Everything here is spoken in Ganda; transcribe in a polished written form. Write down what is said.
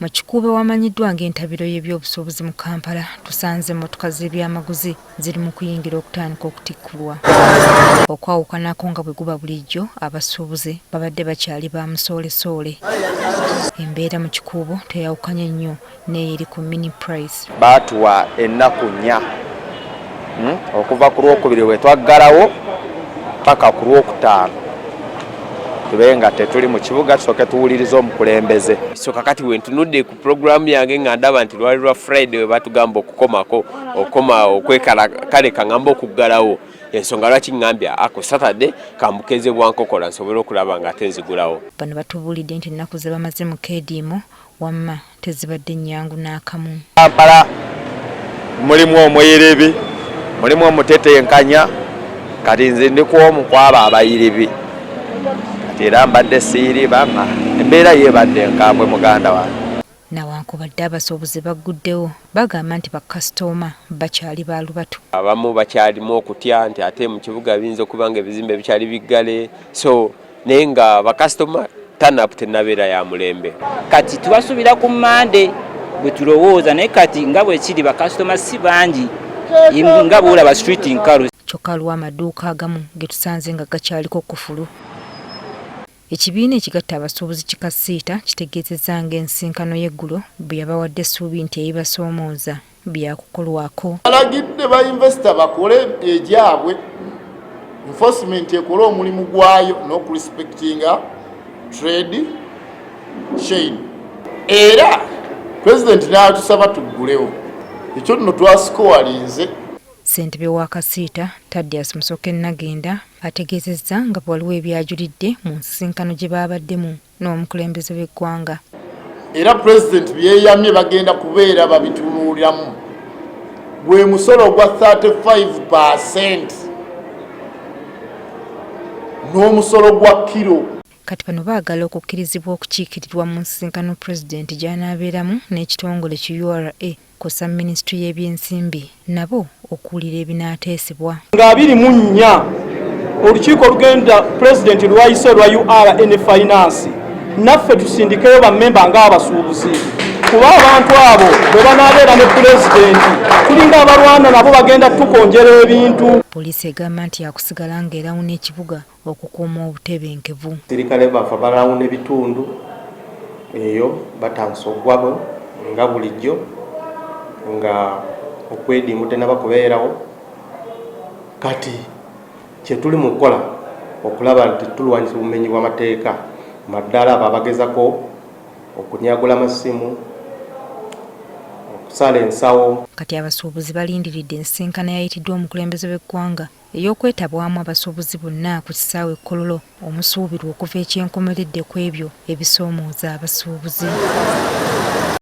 Mu Kikuubo awamanyiddwa ng'entabiro y'ebyobusuubuzi mu Kampala, tusanze emmotoka z'ebyamaguzi ziri mu kuyingira okutandika okutikkulwa. Okwawukanako nga bwe guba bulijjo, abasuubuzi babadde bakyali ba musoolesoole. Embeera mu Kikuubo teyawukanye nnyo n'eyo eri ku Mini Price. Baatuwa ennaku nnya okuva ku Lwokubiri lwe twaggalawo paka ku Lwokutaano tube nga tetuli mu kibuga, tusooke tuwulirize omukulembeze. So kakati wentunudde ku puroguramu yange nga ndaba nti lwali lwa Friday we batugamba okukomako okukoma okwekala, kale kaŋŋamba okuggalawo. Ensonga lwaki ŋŋambye ako Saturday kambukeze bwankokola nsobole okulaba nga ate nzigulawo. Bano batubuulidde nti ennaku ze bamaze mu keediimo wamma tezibadde nnyangu n'akamu. Kampala mulimu omuyiribi, mulimu omutetenkanya, kati nze ndi ku omu kwabo abayiribi, kati era mbadde siyiriba nga embeera yeebadde enkambwe, muganda wange. Nawankubadde abasuubuzi bagguddewo, bagamba nti bakasitooma bakyali ba lubatu. Abamu bakyalimu okutya nti ate mu kibuga biyinza okuba nga ebizimbe bikyali biggale, so naye nga bakasitoma turn-up tennabeera ya mulembe. Kati tubasuubira ku Mande bwe tulowooza, naye kati nga bwe kiri bakasitoma si bangi nga bwolaba street nkalu. Kyokka waliwo amaduuka agamu ge tusanze nga gakyaliko kufulu. Ekibiina ekigatta abasuubuzi ki KACITA kitegeezezza ng'ensisinkano y'eggulo bwe yabawadde essuubi nti ebibasoomooza byakukolwako. Alagidde ba investor bakole egyabwe, enforcement ekole omulimu gwayo n'okurespectinga trade chain, era President n'atusaba tuggulewo. Ekyo nno twasikowalinze. Ssentebe wa KACITA, Tadius Musoke Nagenda, ategeezezza nga bwe waliwo ebyajulidde mu nsisinkano gye baabaddemu n'omukulembeze w'eggwanga. Era Pulezidenti byeyamye bagenda kubeera babitunuuliramu, gwe musolo ogwa 35% n'omusolo gwa kiro. Kati bano baagala okukkirizibwa okukiikirirwa mu nsisinkano Pulezidenti gy'anaabeeramu n'ekitongole ki URA kw'ossa minisitule y'ebyensimbi nabo okuwulira ebinaateesebwa. Nga 24 olukiiko olugenda Pulezidenti lwayise olwa URA ne Finance, naffe tusindikeyo bammemba ng'abasuubuzi, kuba abantu abo bwe banaabeera ne Pulezidenti tulinga abalwana nabo, bagenda tukonjera ebintu. Poliisi egamba nti yakusigala ng'erawuna ekibuga okukuuma obutebenkevu. Sirikale bafa balawuna ebitundu eyo, batandise ogwabo nga bulijjo nga okwediimu tenaba kubeerawo. Kati kyetuli mu kukola okulaba nti tulwanyisa obumenyi bw'amateeka, naddala abo abagezako okunyagula amasimu, okusala ensawo. Kati abasuubuzi balindiridde ensisinkano eyayitiddwa omukulembeze w'eggwanga ey'okwetabwamu abasuubuzi bonna ku kisaawe e Kololo omusuubirwa okuva ekyenkomeredde ku ebyo ebisoomooza abasuubuzi.